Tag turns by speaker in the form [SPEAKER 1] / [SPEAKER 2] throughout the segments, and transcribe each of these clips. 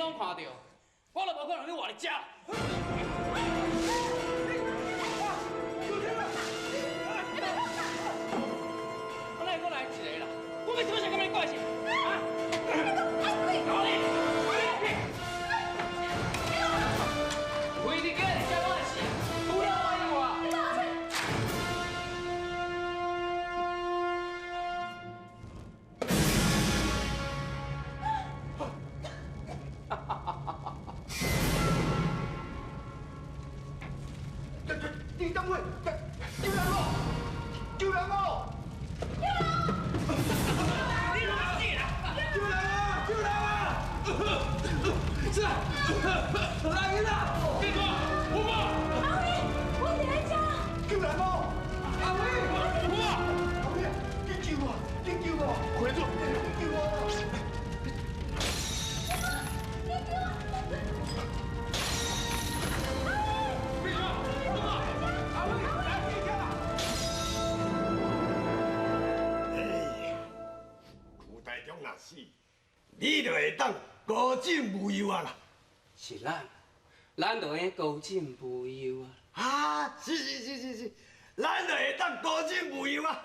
[SPEAKER 1] 拢看到，我都无可能你活伫遮。我哪会阁来一个啦？我欲做啥佮你怪事？啊！搞你！为你今日遮我的事，除了我以外。
[SPEAKER 2] 李登辉，救人哦！救人哦！
[SPEAKER 1] 你怎么死啦？
[SPEAKER 2] 救人啊！救人啊！是啊，来人啊！
[SPEAKER 1] 别过，吴伯！
[SPEAKER 3] 阿辉，我伫咧遮。
[SPEAKER 2] 救人哦！阿辉，
[SPEAKER 1] 吴伯！
[SPEAKER 2] 阿辉，你救我！你救我！快做！你救我！
[SPEAKER 3] 你救我！
[SPEAKER 1] 别过，吴伯！
[SPEAKER 2] 阿辉，来这啦！
[SPEAKER 4] 哎呀，吴大中若死，你就会当高枕无忧啊啦！
[SPEAKER 1] 是咱，咱就会高枕无忧啊！
[SPEAKER 4] 啊，是是是是是，咱就会当高枕无忧啊！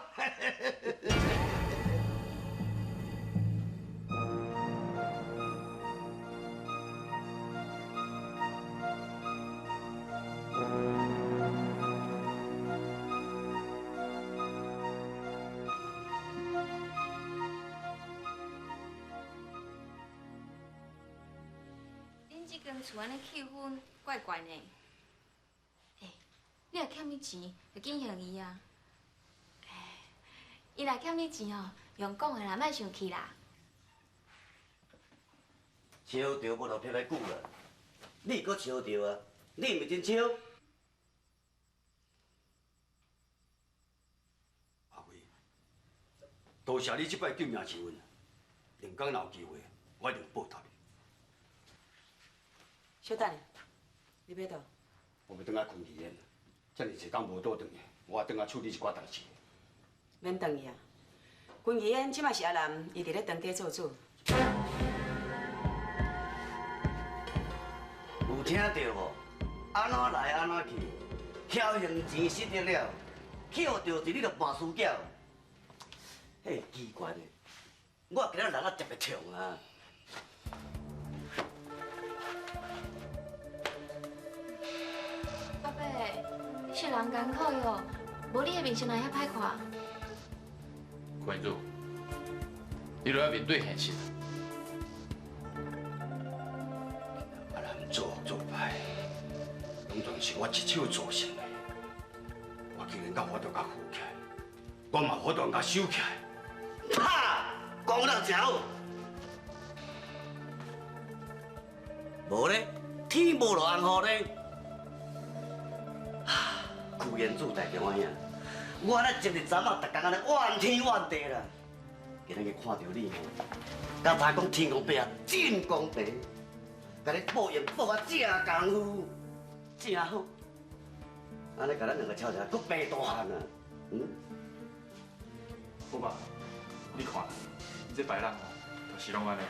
[SPEAKER 5] 恁这间厝按呢气氛怪怪呢。欸，你若欠伊钱，就紧还伊啊。欸，伊若欠你钱哦，用讲的啦，莫生气啦。
[SPEAKER 6] 笑著无留撇来久啦，你阁笑著啊？你毋是真笑？
[SPEAKER 4] 阿辉，多谢你这摆救命之恩，两工若有机会，我一定报答你。
[SPEAKER 7] 小等下，你欲佗？
[SPEAKER 4] 我欲转来昆岐园，遮尔济工无倒转去，我转来处理一寡代志。
[SPEAKER 7] 免转去啊！昆岐园这马是阿南，伊伫咧当家做主。
[SPEAKER 6] 有听著无？按怎来按怎去，侥幸钱失得了，去予著一日就半输缴。嘿，奇怪咧，我今仔来啊特别冲啊！
[SPEAKER 5] 阿伯，你是人艰苦哟，无你的面色哪会遐歹看？
[SPEAKER 1] 关主，你著爱面对现实。
[SPEAKER 4] 阿南做恶做歹，拢全是我一手造成的。我既然甲法度共扶起来，我嘛有法度共收起来。
[SPEAKER 6] 哈，讲得真好。无咧，天无落红雨咧。屈原主大中啊兄，我咧一日早晚逐工按呢怨天怨地啦。今仔日看著你吼，敢知讲天公伯啊真公平，共你报应报啊正功夫，真好。按呢共咱两个吵起来，阁爬大汉啊，嗯？
[SPEAKER 8] 好吧，你看，这白人吼，就是拢按呢。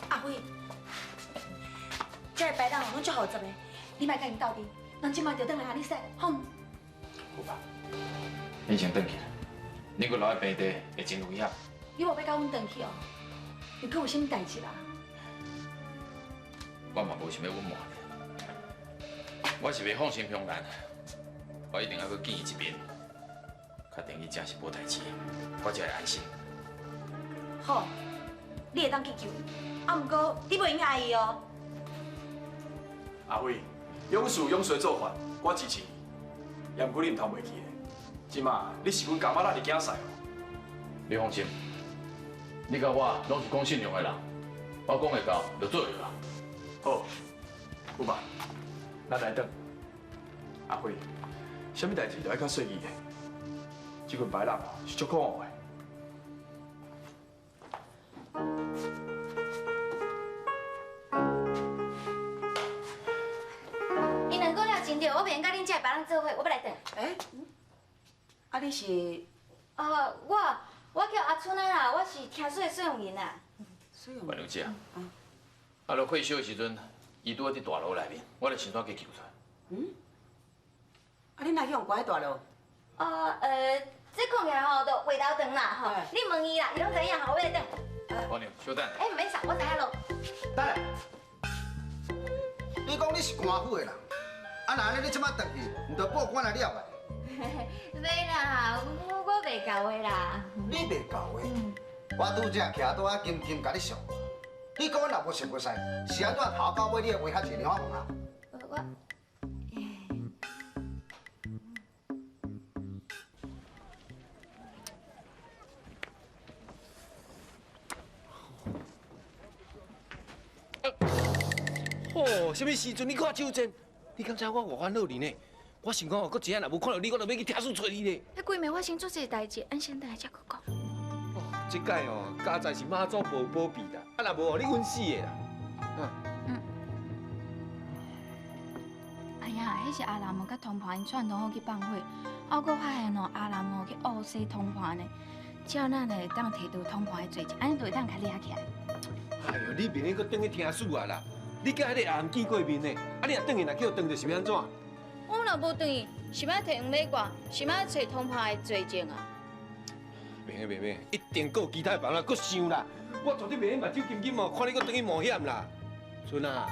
[SPEAKER 3] 阿辉，这个白人拢足负责的，你莫佮𪜶斗阵，咱这马就转来按呢说，好毋？
[SPEAKER 8] 好吧，你先转去，你阁留在病地会真危险。
[SPEAKER 3] 你无欲佮阮转去哦？又阁有啥物代志啦？
[SPEAKER 1] 我嘛无想欲隐瞒你，我是袂放心香兰，我一定爱阁见伊一面，确定伊真是无代志，我才会安心。
[SPEAKER 3] 好，你会当去救伊，啊，毋过你袂用爱伊哦。
[SPEAKER 8] 阿辉，勇士勇士的做法，我支持你，也毋过你毋通袂记得，这马你是阮柑仔辣的囝婿哦。
[SPEAKER 1] 你放心，你佮我拢是讲信用的人，我讲会到就做会到。
[SPEAKER 8] 好，有吧？咱来转。阿辉，啥物代志都爱较细腻的，这群白人是足可恶的。
[SPEAKER 5] 伊若讲了真对，我袂用佮恁这个别人做伙，我欲来转。
[SPEAKER 7] 欸，啊你是？
[SPEAKER 5] 哦，我我叫阿春啊啦，我是听说的使用人啊。
[SPEAKER 1] 万女姐，啊，落火烧的时阵，伊拄仔伫大楼内面，我就先怎去救出来。
[SPEAKER 7] 嗯？啊，你哪去予关喺大楼？
[SPEAKER 5] 哦，这看起来吼，就话头长啦吼。你问伊啦，伊拢知影吼，我来等。
[SPEAKER 1] 王娘，稍等。
[SPEAKER 5] 哎，毋免送，我知影咯。
[SPEAKER 9] 等下，你讲你是官府的人，啊，若按呢你这摆转去，毋就报官来了啊？
[SPEAKER 5] 袂啦，我袂厚的啦。
[SPEAKER 9] 你袂厚的？我拄才徛倒仔金金共你上，你讲我若无熟袂使，是按怎头到尾你的话较济，你我问下。
[SPEAKER 5] 我。
[SPEAKER 2] 哦，啥物时阵你看手贱？你敢知我偌烦恼你呢？我想讲哦，阁一下若无看到你，我就欲去听书揣你咧。
[SPEAKER 5] 彼几暝发生足济代志，按先等下才阁讲。
[SPEAKER 2] 哦，这摆哦，佳哉是妈祖婆保庇啦，啊若无哦，你稳死的啦。
[SPEAKER 5] 嗯。哎呀，彼是阿南哦，佮通盘𪜶串通好去放火，啊，阁发现哦，阿南哦去乌洗通盘呢，只要咱会当提著通盘的罪证，按呢就会当共掠起来。
[SPEAKER 2] 哎哟，你袂用阁转去听书啊啦！你佮彼个阿南见过面呢？啊，你若转去若叫转著是欲按怎？
[SPEAKER 5] 我若无转去，是欲提黄马褂，是欲揣通盘的罪证啊？
[SPEAKER 2] 袂用袂用，一定阁有其他的办法，阁想啦。我绝对袂用目睭金金哦，看你阁转去冒险啦。春啊，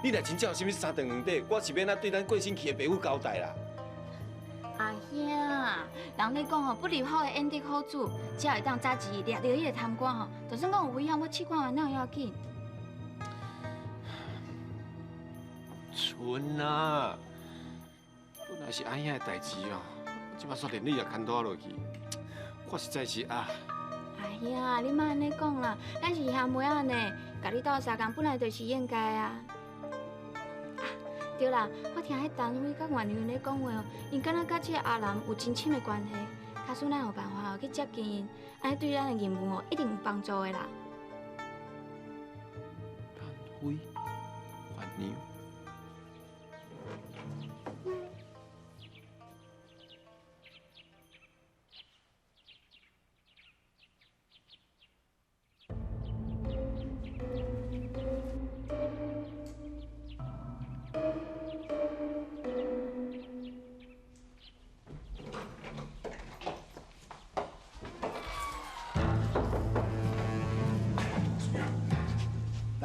[SPEAKER 2] 你若真正有啥物三长两短，我是欲按怎对咱过身去的爸母交代啦？
[SPEAKER 5] 阿兄，人咧讲吼，不入好的恩德好主，才会当早日掠著彼个贪官吼。就算讲有危险，我试看觅，哪有要紧？
[SPEAKER 2] 春啊，本来是阿兄的代志哦，这摆煞连你也牵拖落去，我实在是啊。
[SPEAKER 5] 阿兄，你莫按呢讲啦，咱是兄妹仔呢，共你斗相共本来就是应该啊。啊，对啦，我听彼陈辉佮月娘咧讲话哦，𪜶敢若佮这个阿南有真深的关系，假使咱有办法去接近𪜶，按呢对咱的任务哦一定有帮助的啦。
[SPEAKER 2] 陈辉，月娘。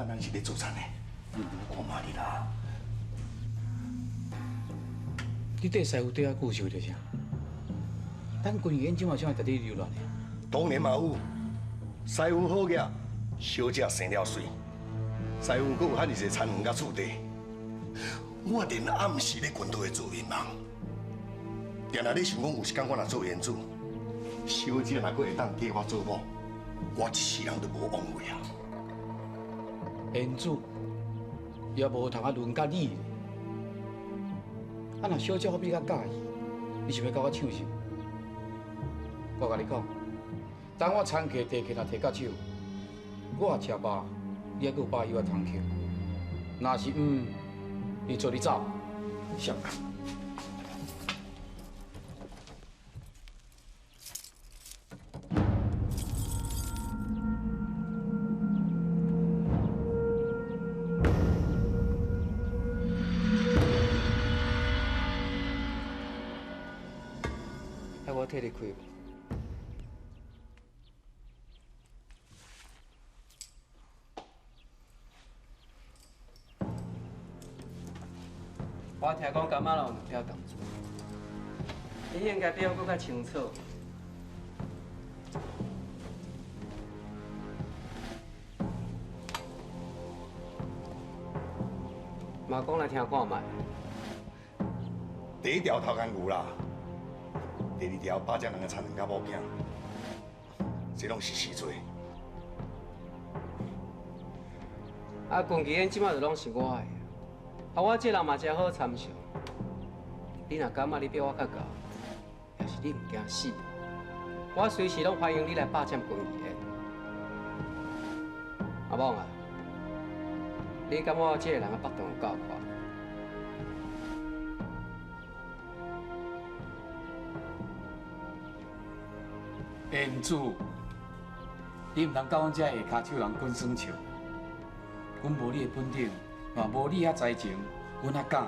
[SPEAKER 4] 咱是咧做田的，你无看觅哩啦。
[SPEAKER 10] 你缀师傅缀遐久是为著啥？咱军医院这马啥会值得留恋的？
[SPEAKER 4] 当然嘛有，师傅好额，小姐生了媠，师傅阁有遐尔济田园佮厝地，我连暗时咧军队会做眠梦，定定咧想讲有一天我若做园主，小姐若阁会当嫁我做某，我一世人都无枉费啊！
[SPEAKER 10] 园主也无通啊轮佮你。啊，若小姐我比你较佮意，你想欲佮我抢是？我共你讲，等我田契地契若提到手，我食饱，你还阁有百余仔通捡。若是毋，你做你走，闪。
[SPEAKER 11] 爱我替你开无？我听讲柑仔有两条同厝，你应该比我阁较清楚。嘛讲来听看觅。
[SPEAKER 4] 第一条偷牵牛啦，第二条霸占人的田园佮某囝，这拢是死罪。
[SPEAKER 11] 啊，军旗烟这马就拢是我的，啊，我这人嘛诚好参详。你若感觉你比我较𠢕，也是你毋惊死，我随时拢欢迎你来霸占军旗烟。阿猛啊，你感觉我这个人的腹肠有够宽？
[SPEAKER 10] 园主，你毋通佮阮遮下跤手人滚耍笑。阮无你的本领，嘛无你遐才情，阮哪敢？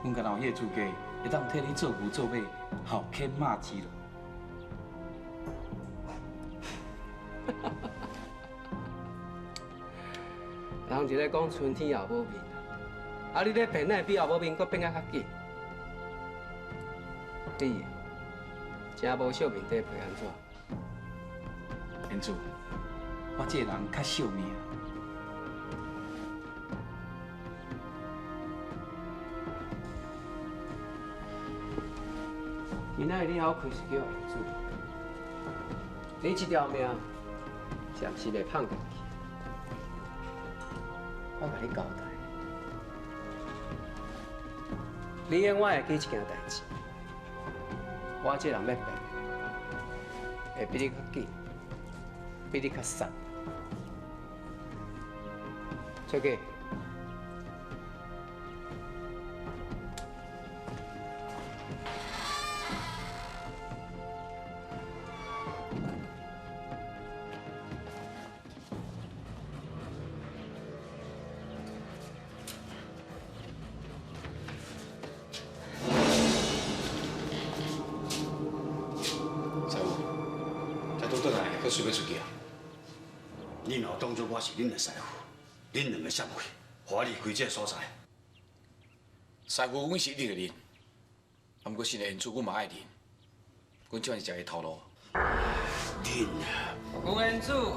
[SPEAKER 10] 阮敢若有彼个资格，会当替你做牛做马，好牵马之劳。
[SPEAKER 11] 人一个讲春天后母面，啊，你咧变，哪会比后母面阁变啊较紧？你真无惜面底皮按怎？
[SPEAKER 10] 彦祖，我这个人较惜命。
[SPEAKER 11] 今仔日你好开是叫彦祖，你这条命暂时袂放过去。我共你交代，你永远会记一件代志，我这人欲变，会比你较紧，比你较杀。出去。
[SPEAKER 1] 随欲出去啊！
[SPEAKER 6] 你若当作我是恁的师父，恁两个谁会，予我离开这个所在？
[SPEAKER 1] 师父，阮是一定会认，啊，毋过新的缘主，阮嘛爱认。阮这是食个头路。
[SPEAKER 6] 认
[SPEAKER 11] 啊！吴彦祖，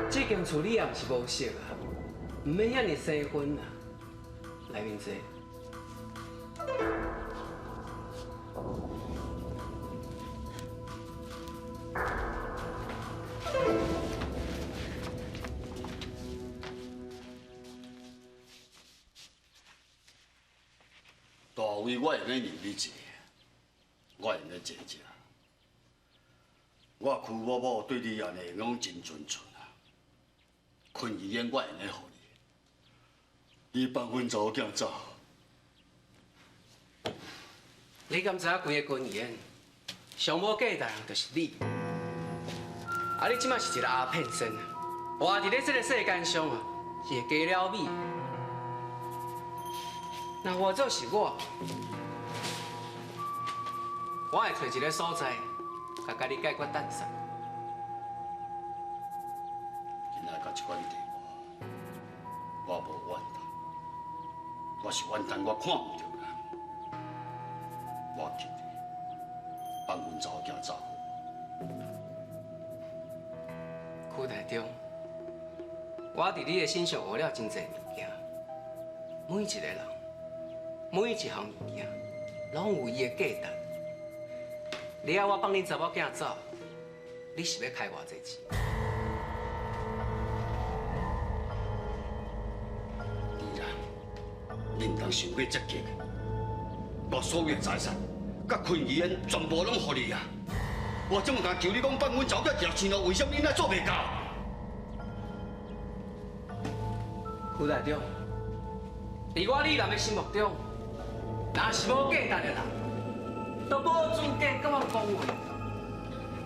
[SPEAKER 11] 这间厝你也毋是无识啊，毋免遐尔生分啊。来面坐。
[SPEAKER 6] 大位，我会用认你坐，我会用坐这。我邱某某对你按呢讲真纯纯啊，困意烟我会用予你，你放阮查某囝走。
[SPEAKER 11] 你敢知影规个军营上无价值的人就是你？啊，你这马是一个阿骗仙，活伫咧这个世间上啊，是会加了米。那换做是我，我会找一个所在，共你解决胆杀。
[SPEAKER 6] 今仔到这款地步，我无怨叹，我是怨叹我看毋著人。我求你，放阮查某囝走。
[SPEAKER 11] 邱台中，我伫你的身上学了真济物件，每一个人，每一项物件，拢有伊的价值。你爱我放恁查某囝走，你是欲开偌济钱？
[SPEAKER 6] 你啦，你毋通想过这急。我所有的财产，佮坤义烟全部拢予你啊！我这么敢求你讲放阮查某囝一条生路，为什么你那做袂到？
[SPEAKER 11] 邱台长，伫我李南的心目中，若是无价值的人，都无资格佮我讲话。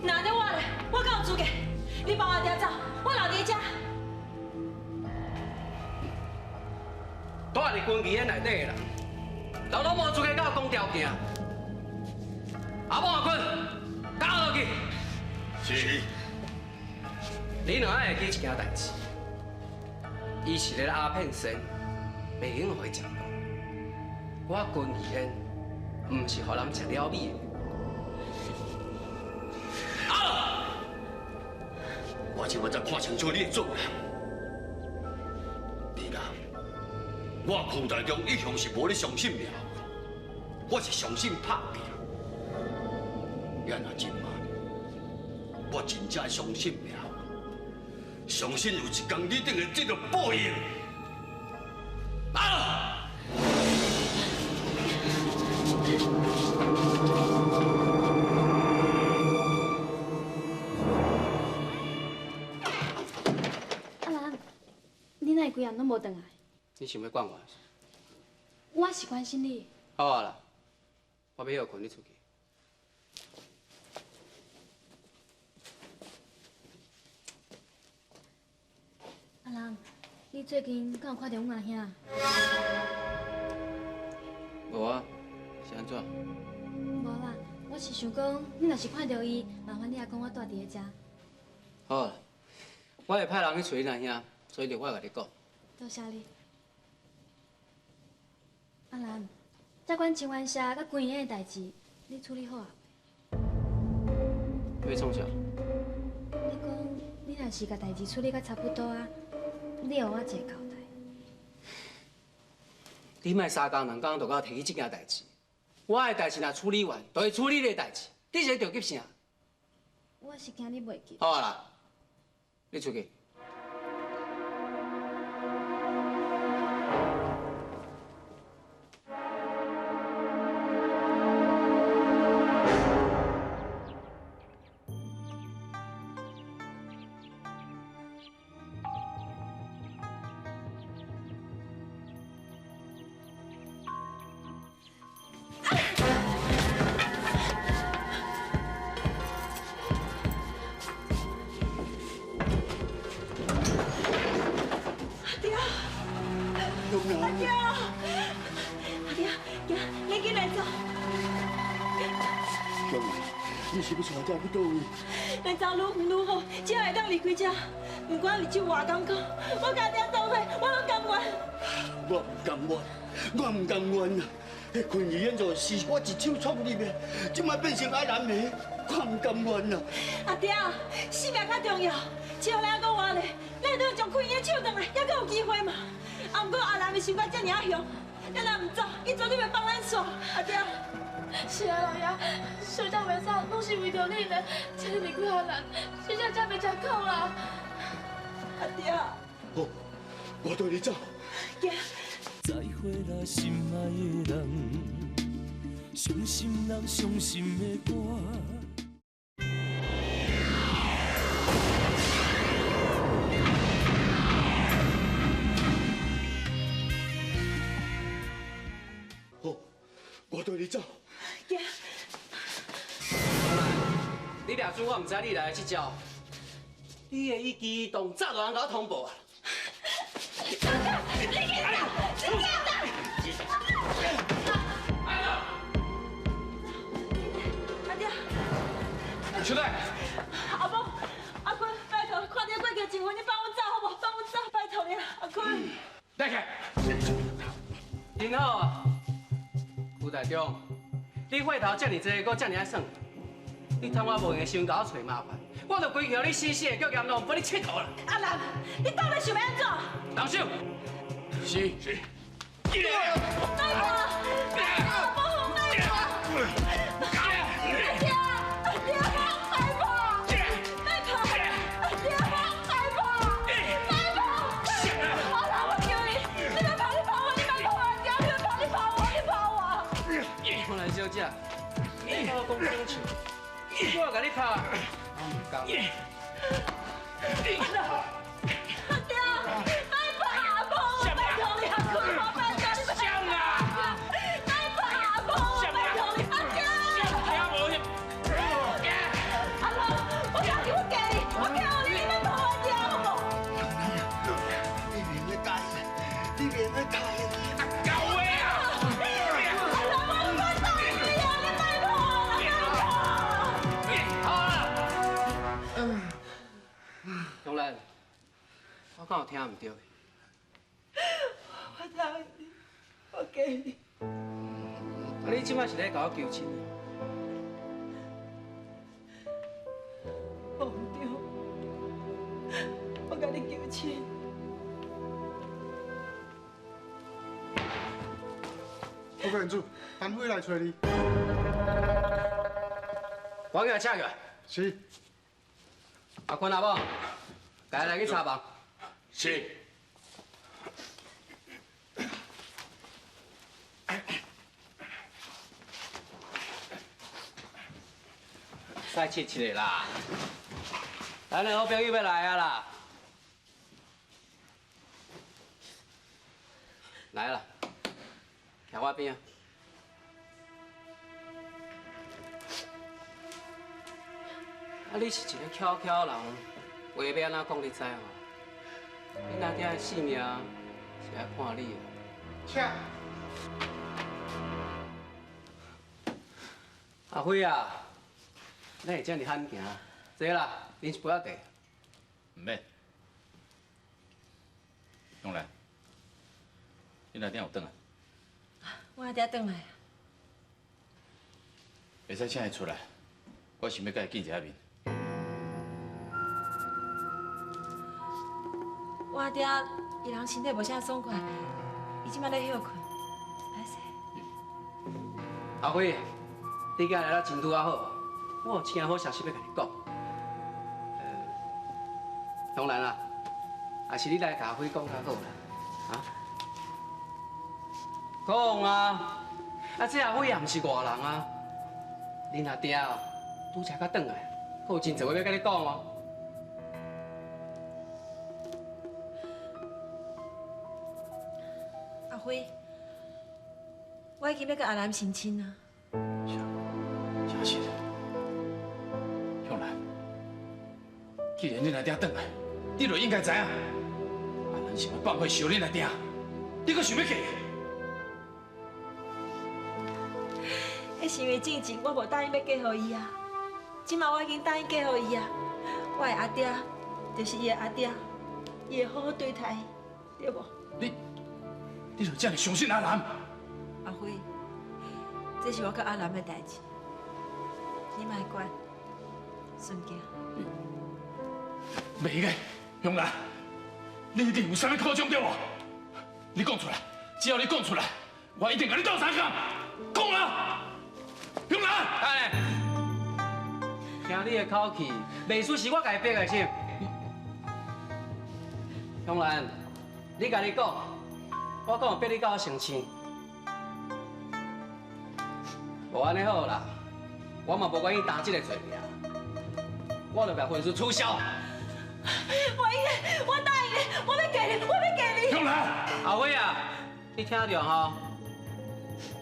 [SPEAKER 3] 哪得我咧？我敢有资格？你放我伫走，我留伫遮。
[SPEAKER 11] 住伫军旗烟内底的人，都拢无资格佮我讲条件。阿某阿坤，交落去。
[SPEAKER 6] 是。
[SPEAKER 11] 你两个会记一件代志，伊是个阿骗仙，袂用予伊食到。我军义烟，毋是予人食了米的。
[SPEAKER 6] 啊！我这摆才看清楚你的做人。你啦，我邱大中一向是无咧相信命，我是相信打拼。也若这摆，我真正相信命，相信有一天你定会得到报应。
[SPEAKER 11] 啊！
[SPEAKER 5] 阿兰，你哪会规暗拢无转来？
[SPEAKER 11] 你想欲管我？
[SPEAKER 5] 我是关心你。
[SPEAKER 11] 好啊啦，我欲歇睏，你出去。
[SPEAKER 5] 你最近敢有看著阮阿兄？
[SPEAKER 11] 无啊，是按怎？
[SPEAKER 5] 无啦，我是想讲，你若是看著伊，麻烦你也讲我蹛伫咧遮。
[SPEAKER 11] 好啦，我会派人去揣你阿兄，所以我会共你讲。
[SPEAKER 5] 多谢你。阿兰，这款清源社佮军医的代志，你处理好啊？
[SPEAKER 11] 欲创啥？
[SPEAKER 5] 你讲，你若是共代志处理甲差不多啊，你予我一个交代。
[SPEAKER 11] 你莫三工两工就共我提起这件代志。我的代志若处理完，就会处理你的代志。你是咧著急啥？
[SPEAKER 5] 我是惊你袂记。
[SPEAKER 11] 好啊啦，你出去。
[SPEAKER 3] 咱走愈远愈好，只要会当离开这，不管日子偌艰苦，我共爹斗伙，我拢甘愿。
[SPEAKER 12] 我毋甘愿，我毋甘愿啊！彼昆儿演做是我一手创立的，这摆变成阿兰的，我毋甘愿啊！
[SPEAKER 3] 阿爹，性命较重要，只要咱阁活咧，咱会当将昆儿抢转来，犹阁有机会嘛。啊，毋过阿兰的心肝这尔啊凶，咱若毋走，伊绝对袂放咱煞。阿爹。
[SPEAKER 13] 是啊，老爷，小姐袂走，拢是为著你呢，请你离开阿兰，小姐才袂食苦啦。
[SPEAKER 3] 阿爹。
[SPEAKER 12] 好，我缀你走。
[SPEAKER 3] 行。
[SPEAKER 14] 再会啦，心爱的人，伤心人伤心的歌。
[SPEAKER 12] 好，我缀你走。
[SPEAKER 11] 你掠主，我毋知你来这招，你的一举一动早就人共我通报啊！
[SPEAKER 3] 小姐，你紧走，你紧走！阿爹，
[SPEAKER 8] 小弟，
[SPEAKER 3] 阿母，阿坤，拜托，看你过桥真远，你放阮走好无？放阮走，拜托你啦，阿坤。
[SPEAKER 8] 来起。
[SPEAKER 11] 真好啊，吴大中，你血头这尔济，阁这尔爱耍。你趁我无闲的时阵，共我揣麻烦，我就规气予你死死的，叫阎罗帮你𨑨迌啦。
[SPEAKER 3] 阿兰，你到底想欲按怎？
[SPEAKER 11] 动手。
[SPEAKER 8] 是是。
[SPEAKER 3] 拜托，阿母，拜托。阿爹，阿爹，拜托，拜托，阿爹，拜托，拜托。阿兰，我求你，你别跑，你跑我，你别跑我，阿爹，你别跑，你跑我，你跑我。
[SPEAKER 11] 看来小姐，你我讲清楚。我共你拍，我毋甘。
[SPEAKER 3] 阿爹，拜托阿婆，拜托你阿坤，我拜托你。
[SPEAKER 1] 谁啦？
[SPEAKER 3] 拜托阿婆，拜托你阿爹。阿婆，我交给我给你，我交你，你别跑我家好无？
[SPEAKER 12] 你袂用答应，你袂用答应。
[SPEAKER 1] 够的啊！
[SPEAKER 3] 阿婆，我唔敢答应你啊，你拜托我，拜托。
[SPEAKER 11] 杨兰，我敢有听毋对？
[SPEAKER 3] 我答应你，我给你。
[SPEAKER 11] 啊，你这摆是咧共我求亲？
[SPEAKER 3] 无毋对，我共你求亲。
[SPEAKER 15] 副院主，陈辉来找你。
[SPEAKER 11] 我叫他请起来。
[SPEAKER 15] 是。
[SPEAKER 11] 阿坤阿某，共伊来去查房。
[SPEAKER 1] 是。
[SPEAKER 11] 再试一个啦。咱的好朋友欲来啊啦！来啦，徛我边。啊，你是一个巧巧人，话欲按怎讲你知无？恁阿爹的性命是爱看你的。
[SPEAKER 15] 请。
[SPEAKER 11] 阿辉啊，哪会遮尔罕行？坐啦，啉一杯仔茶。
[SPEAKER 1] 毋免。香兰，恁阿爹有转来？
[SPEAKER 3] 我阿爹转来。
[SPEAKER 1] 会使请伊出来，我想欲佮伊见一下面。
[SPEAKER 3] 我阿爹伊人身体无啥爽快，伊这摆咧歇睏，歹势。
[SPEAKER 11] 阿辉，你今日来真拄仔好，我有真好消息欲共你讲。香兰啊，还是你来共阿辉讲较好啦，啊？讲啊，啊这阿辉也毋是外人啊，恁阿爹哦，拄才才转来，阁有真济话欲共你讲哦。
[SPEAKER 3] 阿辉，我已经欲佮阿南成亲啊。
[SPEAKER 1] 真是的，香兰，既然恁阿爹转来，你就应该知影，阿南想欲放火烧恁阿爹，你阁想欲嫁？
[SPEAKER 3] 彼是因为之前我无答应欲嫁予伊啊，这马我已经答应嫁予伊啊。我的阿爹就是伊的阿爹，伊会好好对待伊，对无？
[SPEAKER 1] 你就这尔相信阿南？
[SPEAKER 3] 阿辉，这是我佮阿南的代志，你莫管，顺行。
[SPEAKER 1] 袂个，香兰，你一定有啥物苦衷对无？你讲出来，只要你讲出来，我一定共你斗相共。讲啊，香兰！
[SPEAKER 11] 哎，听你的口气，袂输是我共伊逼的是？香兰，你家己讲，我讲有逼你佮我成亲，无按呢好啦，我嘛无愿意担这个罪名，我就共婚事取消。
[SPEAKER 3] 我应该，我答应你，我欲嫁你，我欲嫁你。
[SPEAKER 1] 香兰，
[SPEAKER 11] 阿辉啊，你听著吼。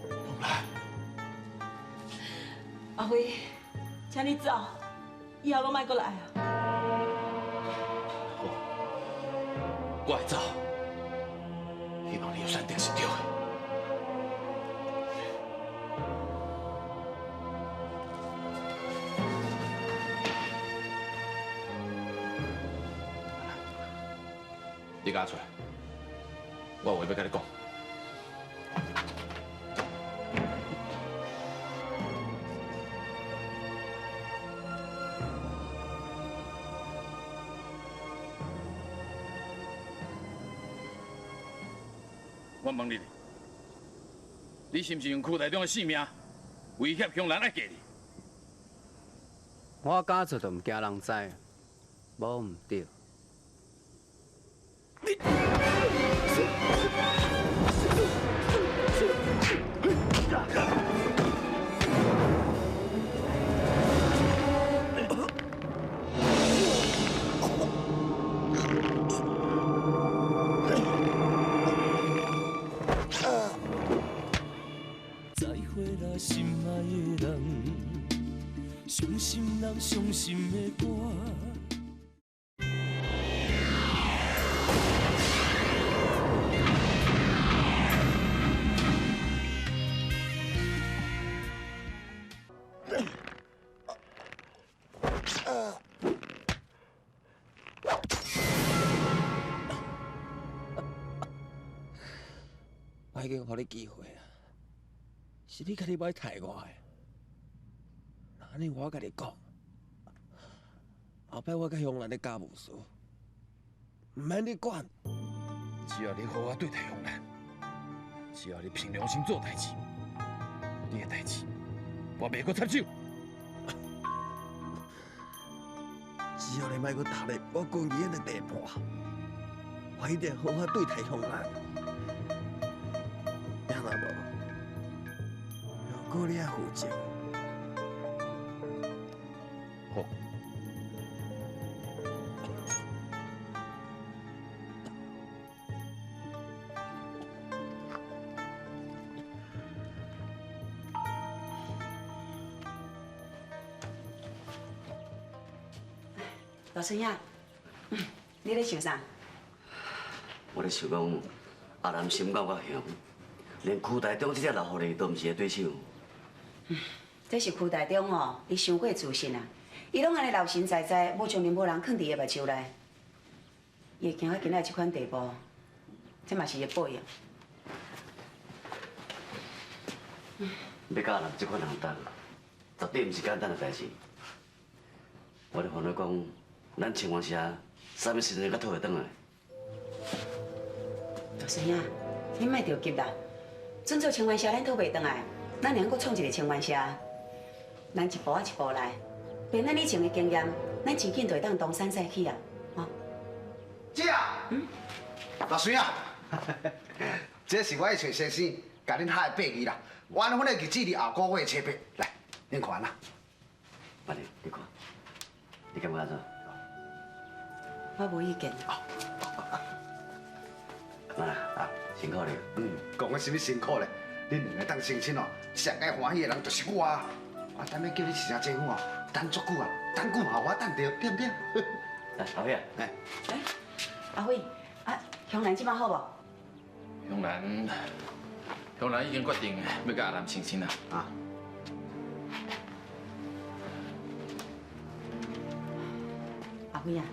[SPEAKER 1] 香兰，
[SPEAKER 3] 阿辉，请你走，以后拢莫阁来啊。
[SPEAKER 1] 好，我会走。希望你的选择是对的。你共我出来，我有话欲共你讲。我问你，你是毋是用邱台长的性命威胁香兰爱嫁你？
[SPEAKER 11] 我敢做就毋惊人知，无毋对。
[SPEAKER 14] 你。再会啦，心爱的人，伤心人伤心的歌。
[SPEAKER 2] 我已经予你机会啊，是你家己欲刣我的。那按呢，我共你讲，后摆我佮香兰的家务事，毋免你管。
[SPEAKER 1] 只要你好好对待香兰，只要你凭良心做代志，你的代志我袂阁插手。
[SPEAKER 2] 只要你莫阁踏入我军医的地盘，我一定好好对待香兰。若无，后果你爱负责。
[SPEAKER 1] 好。
[SPEAKER 7] 老孙仔，你咧想啥？
[SPEAKER 6] 我咧想讲，阿南心肝较雄，连区大中这只老狐狸都毋是伊对手。
[SPEAKER 7] 这是区大中吼，伊伤过自信啊！伊拢按呢老神在在，无将任何人囥伫伊目睭内。伊会行到今仔这款地步，这嘛是伊的报应。
[SPEAKER 6] 欲佮阿南这款人斗，绝对毋是简单的代志。我咧烦恼讲，咱清源社啥物时阵才讨会转来？
[SPEAKER 7] 大孙仔，你莫著急啦。准做清源社，咱讨袂转来，咱会阁创一个清源社。咱一步仔一步来，凭咱以前的经验，咱真紧就会当东山再起啊！吼。
[SPEAKER 9] 姐啊，老孙啊，这是我去揣先生，共恁下的八字啦。我按阮的日子伫后个月初八，来，恁看啦。
[SPEAKER 6] 阿玲，你看，你感觉按怎？
[SPEAKER 7] 我无意见。
[SPEAKER 6] 啊，辛苦你。
[SPEAKER 9] 嗯，讲的啥物辛苦咧？恁两个当成亲哦，上该欢喜的人就是我啊！我等欲叫你一声姐夫哦，等足久啊，等久嘛我等著，对毋对？
[SPEAKER 6] 来，阿辉啊，
[SPEAKER 9] 哎，
[SPEAKER 7] 阿辉，啊，香兰这摆好无？
[SPEAKER 1] 香兰，香兰已经决定欲佮阿南成亲啦。
[SPEAKER 9] 啊。
[SPEAKER 7] 阿辉啊，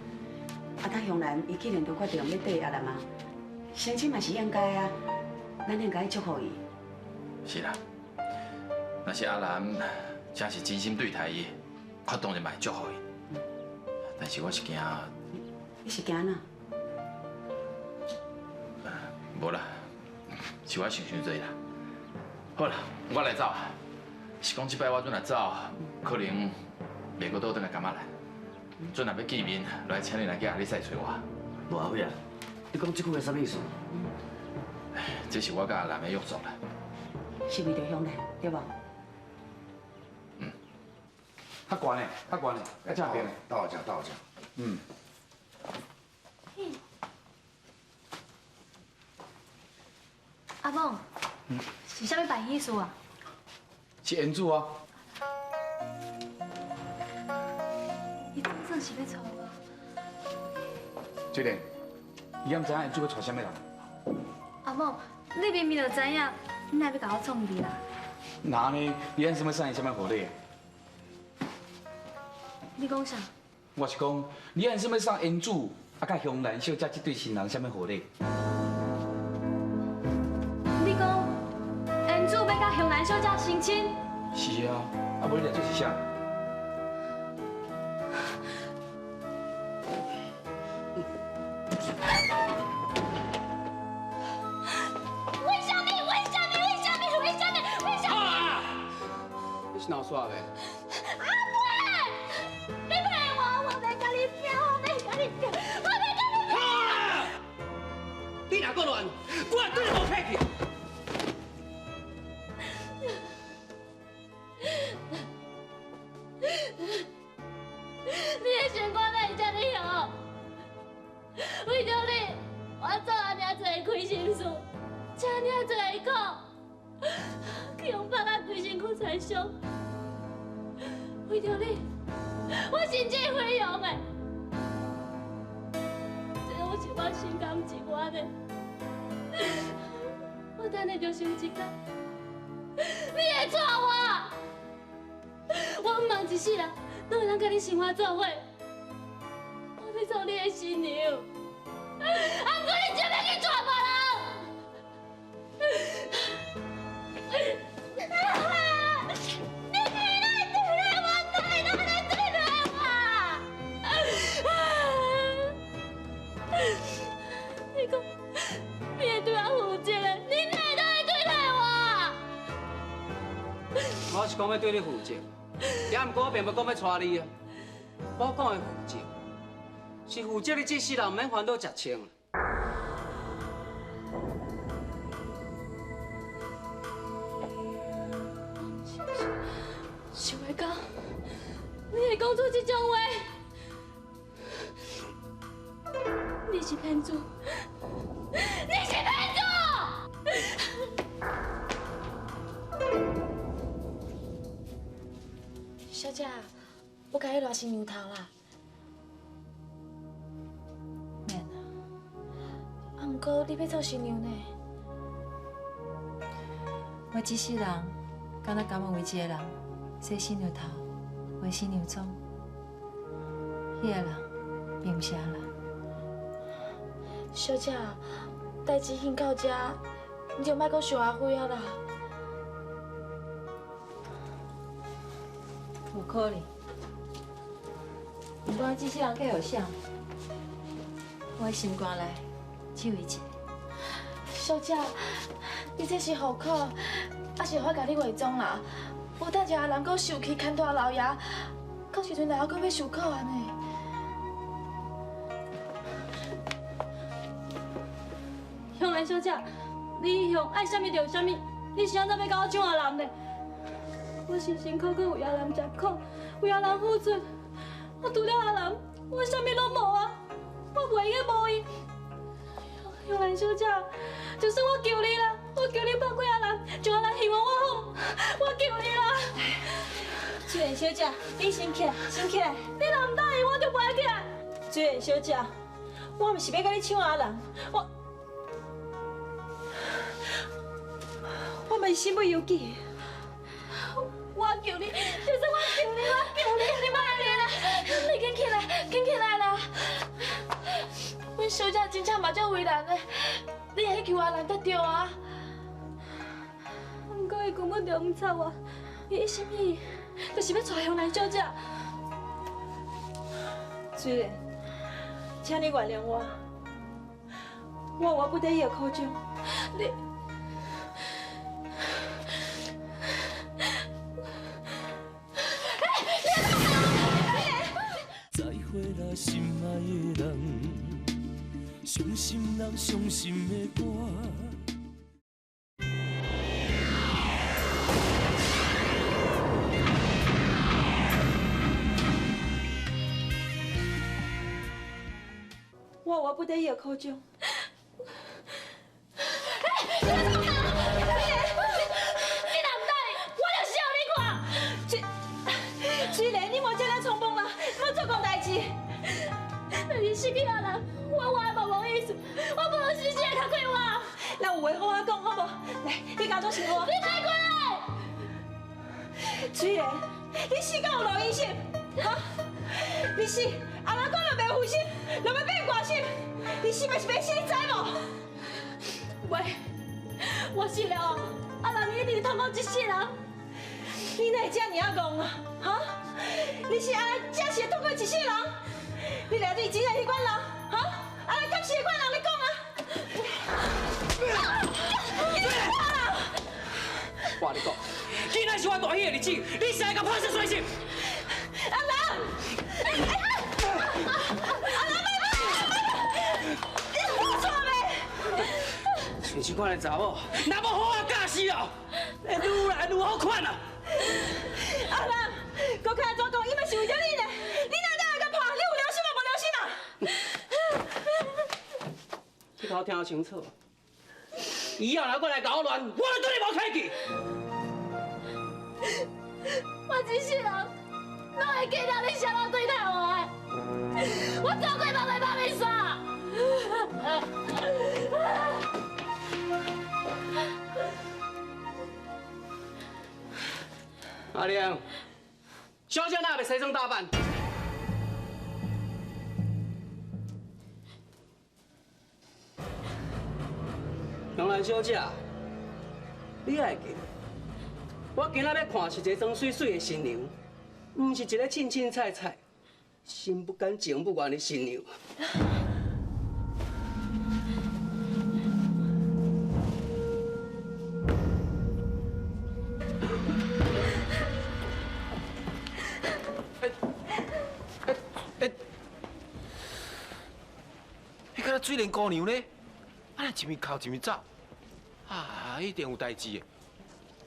[SPEAKER 7] 啊，甲香兰伊既然都决定欲缀阿南啊，成亲嘛是应该啊，咱应该祝福伊。
[SPEAKER 1] 是啦，若是阿南真是真心对待伊，我当然嘛会祝福伊。但是我是惊，
[SPEAKER 7] 你是惊哪？
[SPEAKER 1] 无啦，是我想伤济啦。好啦，我来走。是讲这摆我阵若走，可能袂阁倒转来感觉来。阵若欲见面，来请你来去阿里赛揣我。
[SPEAKER 6] 无阿辉啊，你讲这句话啥物意思？
[SPEAKER 1] 这是我佮阿南的约束啦。
[SPEAKER 7] 是为著香兰，对无？
[SPEAKER 1] 嗯。
[SPEAKER 10] 较悬的，较悬的，较正边的。
[SPEAKER 9] 到食到食。
[SPEAKER 10] 嗯。
[SPEAKER 13] 阿猛，是啥物办喜事啊？
[SPEAKER 10] 是缘主啊。
[SPEAKER 13] 伊总算是欲娶我。
[SPEAKER 10] 翠莲，你敢知影缘主欲娶啥物人？
[SPEAKER 13] 阿猛，你明明就知影，你哪欲共我创治啦？
[SPEAKER 10] 那呢？你按啥物送伊啥物贺礼？
[SPEAKER 13] 你讲啥？
[SPEAKER 10] 我是讲，你按啥物送缘主啊，佮香兰小姐这对新人啥物贺礼？
[SPEAKER 13] 你讲，缘主欲佮香兰小姐成亲？
[SPEAKER 10] 是啊，啊无你来做是啥？
[SPEAKER 13] 为啥物？为啥物？为啥物？为啥物？为啥物？
[SPEAKER 11] 你是闹煞的？
[SPEAKER 13] 阿伯，你骗我！我袂共你拼，我袂共你拼，我袂共你拼！
[SPEAKER 11] 你若阁乱，我对你无客气。
[SPEAKER 13] 你的生活哪会这呢好？为著你，我做按呢济亏心事，这尔济苦，去予拍甲规身躯残伤。为著你，我甚至毁容的，这拢是我心甘情愿的。我等下就想一工，你会娶我？我毋望一世人拢会当佮你生活做伙，我欲做你的新娘。啊，毋过你真欲去娶别人？你起来对待我，对待你对待我。你讲，你会对我负责的，你哪会当会对待我？
[SPEAKER 11] 我是讲欲对你负责，也毋过我并无讲欲娶你啊。我讲的负责，是负责你这世人毋免烦恼食穿。
[SPEAKER 13] 想袂到，你会讲出这种话，你是骗子，你是骗子！
[SPEAKER 5] 小姐，我共你拉新娘头啦。免啦，啊，毋过
[SPEAKER 13] 过你欲做新娘呢。
[SPEAKER 3] 我这世人，敢若甘愿为一个人洗新娘头、化新娘妆，彼个人并毋是阿兰。
[SPEAKER 13] 小姐，代志已经到这，你就莫阁想阿辉啊啦。
[SPEAKER 3] 有可能。不管这世人嫁予谁，我的心肝内只有伊一个。
[SPEAKER 13] 小姐，你这是何苦？还是我共你化妆啦？无等下阿兰阁受气，牵拖老爷，到时阵老爷阁欲受苦按呢。
[SPEAKER 16] 香兰小姐，你一向爱啥物就啥物，你是按怎欲共我抢阿兰呢？我辛辛苦苦为阿兰吃苦，为阿兰付出，我除了阿兰，我啥物拢无啊！我袂用无伊。香兰小姐，就算我求你啦，我求你放过阿兰，将阿兰还我好，我求你啦！
[SPEAKER 3] 水莲小姐，你先起来，先起来。
[SPEAKER 16] 你若毋答应，我就袂起来。
[SPEAKER 3] 水莲小姐，我毋是欲共你抢阿兰，我嘛是身不由己。
[SPEAKER 16] 我求你，就算我求你，我求你，你莫按呢啦！
[SPEAKER 13] 你紧起来，紧起来啦！阮小姐真正嘛足为难的，你会去求阿兰才对啊。
[SPEAKER 16] 毋过伊根本就毋睬我，伊一心一意就是欲娶香兰小姐。
[SPEAKER 3] 水莲，请你原谅我，我有我不得已的苦衷。
[SPEAKER 16] 你。
[SPEAKER 14] 再会啦，心爱的人，伤心人伤心的歌。
[SPEAKER 3] 我有我不得已的苦衷。
[SPEAKER 16] 你来创啥？你若毋答应，我就笑你看。
[SPEAKER 3] 水莲，你莫这样冲动啦，莫做戆代志。
[SPEAKER 16] 但是失去阿兰，我活嘛无意思，我不如死死的较快活。
[SPEAKER 3] 咱有话好好讲，好无？来，你假装是我。
[SPEAKER 16] 你莫过来。
[SPEAKER 3] 水莲，你死敢有路用心？哈？你死，阿兰讲就袂负心，就欲变挂心。你死嘛是欲死，你知无？
[SPEAKER 16] 喂，我死了后，阿兰伊一定痛苦一世人。
[SPEAKER 3] 你哪会这尔仔戆啊？哈？你是阿兰真是会痛苦一世人？你掠对真正彼款人，哈？阿兰敢是彼款人？你讲啊！
[SPEAKER 11] 我跟你讲，今仔是我大喜的日子，你是爱共拍死衰心？
[SPEAKER 3] 阿兰，阿兰，你有错未？
[SPEAKER 11] 像这款的查某，若无好好教死哦，会愈来愈好款啊！
[SPEAKER 3] 阿兰，阁较按怎讲？伊嘛是为著你呢，你哪会当共拍？你有良心吗？无良心啊！
[SPEAKER 11] 你共我听清楚，以后若阁来共我乱，我就对你无客气。
[SPEAKER 13] 我一世人拢会记得你啥人对待我的，我做过嘛袂拍面煞。
[SPEAKER 11] 阿玲，小姐哪袂西装打扮？杨兰小姐，你爱记，我今仔欲看是一个装媠媠的新娘，毋是一个凊凊彩彩、心不甘情不愿的新娘。
[SPEAKER 2] 彼敢若水莲姑娘呢？啊，若一面哭一面走，啊，一定有代志的。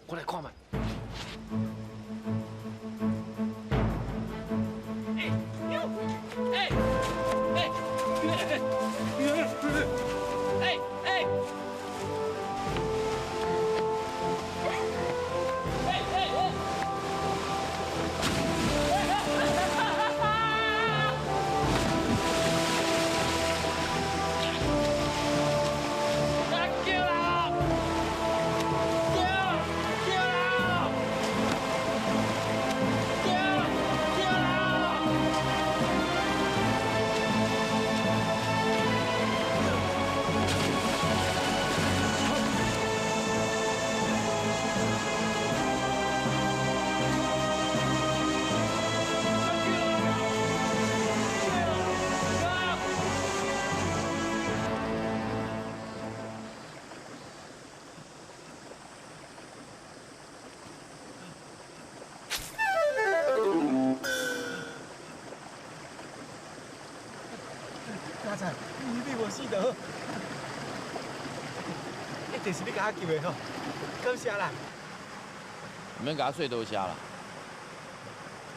[SPEAKER 2] 我来看觅。
[SPEAKER 11] 哎哎哎哎！
[SPEAKER 2] 家财，你无死就好。一定是你共我救的吼，感谢啦。
[SPEAKER 1] 毋免共我说多谢啦。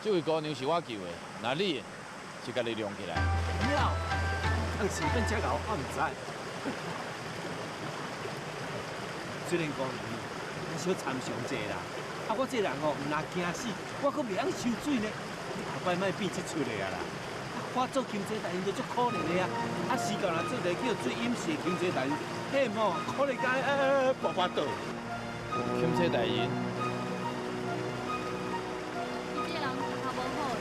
[SPEAKER 1] 这位姑娘是我救的，那你是家己量起来。
[SPEAKER 2] 了，当时变这𠢕，我毋知。虽然姑娘我小参详者啦，啊，我这人吼毋若惊死，我阁袂晓受水呢。你后摆莫变这出的啊啦。我做钦差大人就足可怜的啊，啊，时到若做一个叫做隐士的钦差大人，彼吼可怜甲跋跋倒。
[SPEAKER 1] 钦差大人。
[SPEAKER 16] 你这人头无好，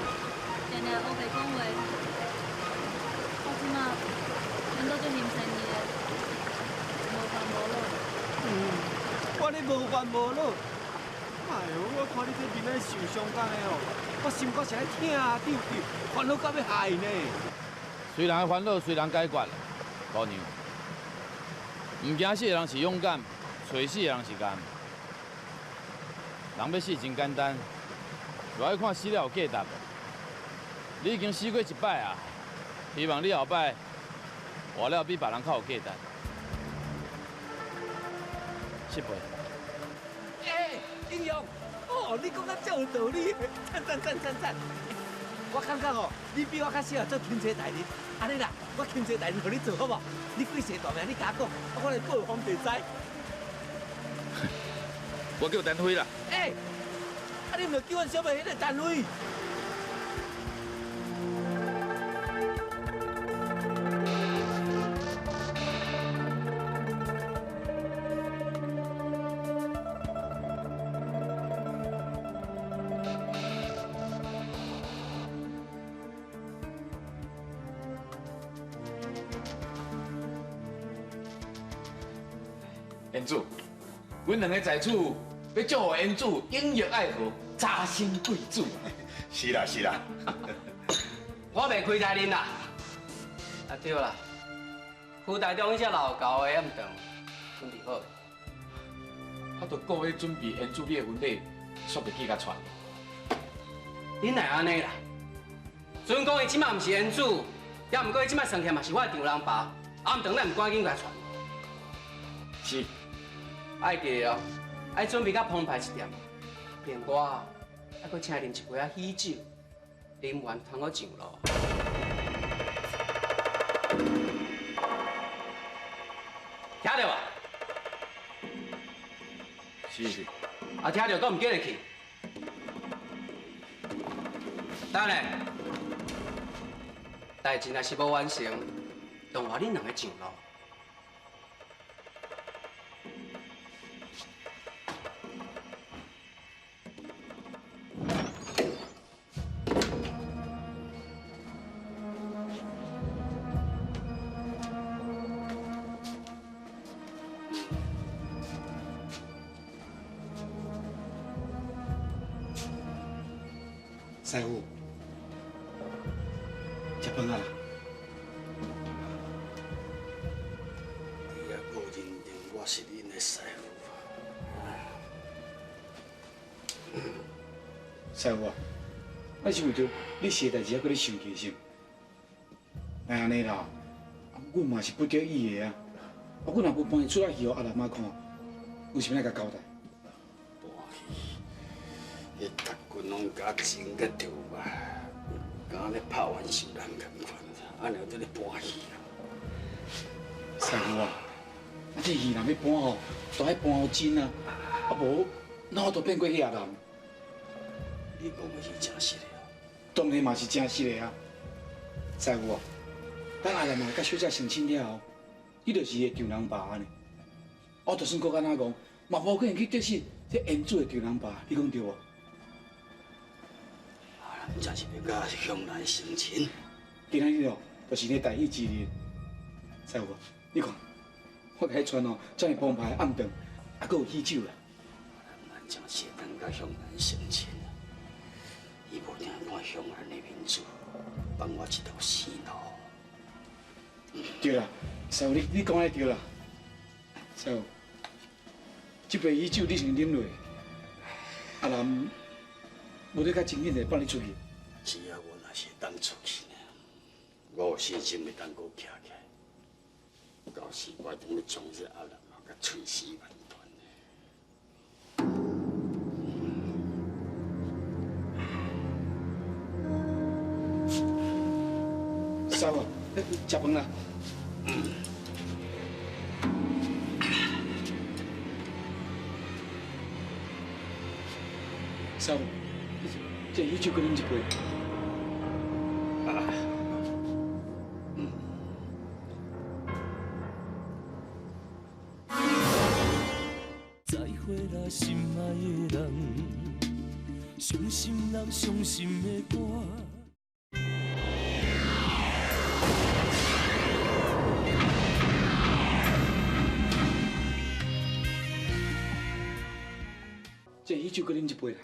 [SPEAKER 16] 定定乌白讲话，我这马缘都足欣羡伊的，无烦无恼。
[SPEAKER 2] 嗯，我咧无烦无恼。哎呦，我看你这面咧受伤工的哦，我心肝是咧疼丢丢，烦恼到欲害呢。
[SPEAKER 1] 随人的烦恼随人解决，姑娘。毋惊死的人是勇敢，揣死的人是甘。人欲死真简单，就爱看死了有价值无。你已经死过一摆啊，希望你后摆活了比别人较有价值。失陪。
[SPEAKER 2] 欸，英雄，哦，你讲甲这有道理，赞赞赞赞赞！我感觉哦，你比我较适合做钦差大人。按呢啦，我钦差大人予你做好无？你贵姓大名，你共我讲，我来报风地知。
[SPEAKER 1] 我叫陈辉啦。
[SPEAKER 2] 欸，啊你毋就叫阮小妹彼个陈辉？
[SPEAKER 1] 燕子，阮两个在此欲祝贺燕子永浴爱河，早生贵子。
[SPEAKER 4] 是啦是啦，
[SPEAKER 11] 我袂亏待恁啦。啊对啦，胡大中彼只老猴的暗顿准备好未？
[SPEAKER 1] 我都顾欲准备燕子你的婚礼，煞袂记共传。
[SPEAKER 11] 恁哪会按呢啦？准讲伊这马毋是燕子，也毋过伊这马算起来嘛是我的丈人爸，暗顿咱毋赶紧共传。
[SPEAKER 1] 是。
[SPEAKER 11] 爱记哦，爱准备较澎湃一点。另外，还阁请啉一杯仔喜酒，啉完通好上路。听著无？
[SPEAKER 1] 是。
[SPEAKER 11] 啊，听著，阁毋记得去。等下，代志若是无完成，就换恁两个上路。
[SPEAKER 10] 师傅，食饭啊啦！
[SPEAKER 12] 你犹阁认定我是恁的师父？
[SPEAKER 10] 师傅啊，我是为著你师的代志，犹阁咧生气是？莫按呢啦，阮嘛是不得已的啊！啊，阮若无搬出来戏予阿南仔看，有啥物爱共交代？
[SPEAKER 12] 搬戏，彼逐群拢共整甲着啊，敢咧拍完受人仝款，按呢伫咧搬戏啊。
[SPEAKER 10] 师傅啊，啊这戏若欲搬吼，就爱搬予真啊，啊无哪有都变过彼阿南？
[SPEAKER 12] 你讲的是真实的哦？
[SPEAKER 10] 当然嘛是真实的啊！师傅啊，咱阿南嘛佮小姐成亲了后，你就是伊的丈人爸呢。我就算阁按怎讲，嘛无可能去得失这缘主的丈人爸，你讲对无？
[SPEAKER 12] 阿南真是欲佮向南成亲。
[SPEAKER 10] 今仔日哦，就是咧大喜之日。师傅，你看，我共彼穿哦，遮尔澎湃暗顿，还阁有喜酒啦。
[SPEAKER 12] 阿南真是会当佮向南成亲，伊无定看向南的面子，放我一条生路。
[SPEAKER 10] 对啦，师傅，你讲得对啦。师傅，这杯喜酒你先啉落，阿南无你较真紧就放你出去。
[SPEAKER 12] 只要我若是会当出去呢，我有信心袂当阁徛起来。到时我一定欲将这阿兰啊，共碎尸万段。
[SPEAKER 1] 师傅，食饭啦。师傅，这喜酒阁啉一杯。
[SPEAKER 14] 再会啦，心爱的人，伤心人，伤心的歌。
[SPEAKER 1] 这喜酒阁啉一杯啦。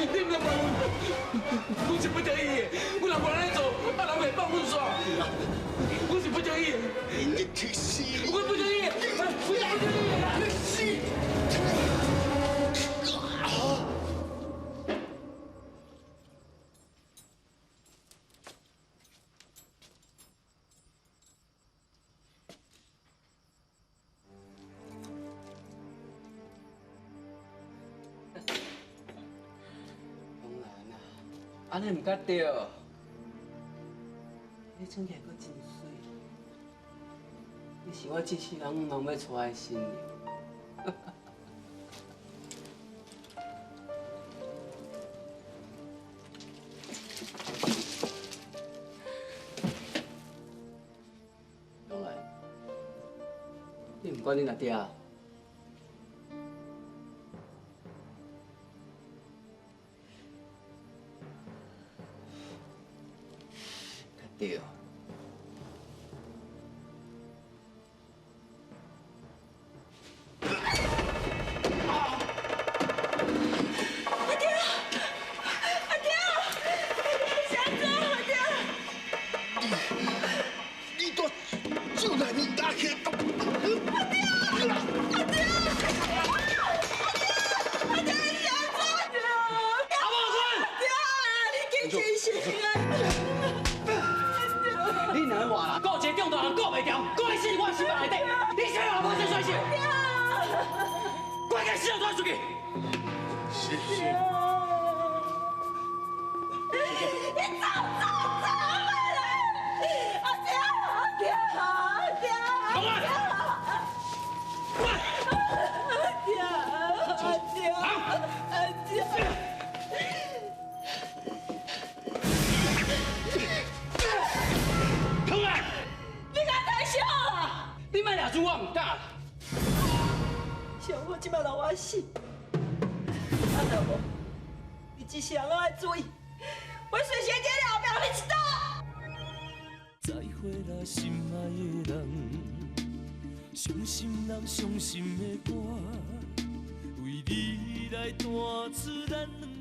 [SPEAKER 1] 你毋通怪阮，阮是不得已的，阮若无按呢做，阿人袂放阮煞。阮是不得已的。
[SPEAKER 4] 你去死！
[SPEAKER 1] 阮不得已的，阮是不得已的。
[SPEAKER 4] 你死！
[SPEAKER 11] 按呢毋敢对，你穿起来阁真媠，你是我这世人毋通欲娶的新娘。永兰，你毋管恁阿爹啊？对。
[SPEAKER 3] 阿爹，阿爹，你是按怎？阿爹，
[SPEAKER 4] 你在酒内面打起毒。
[SPEAKER 3] 阿爹，阿爹，阿爹，你是按怎？
[SPEAKER 1] 阿母坤，
[SPEAKER 3] 阿爹，你紧起身啊！
[SPEAKER 11] 你若活啦，顾一个中大人顾袂牢，顾伊死我心内底，你啥人无这衰事？赶紧死拖出去！
[SPEAKER 4] 是是。
[SPEAKER 3] 你走走走回来！阿爹阿爹阿爹！
[SPEAKER 1] 老板，
[SPEAKER 3] 阿爹阿爹阿爹！你敢太小啦！
[SPEAKER 1] 你莫掠主，我毋敢啦。
[SPEAKER 3] 像我这摆让我死，啊若无，你这世人拢爱注意，我随时伫你后壁予你一刀。
[SPEAKER 14] 再会啦，心爱的人，伤心人，伤心的歌，为你来弹出咱两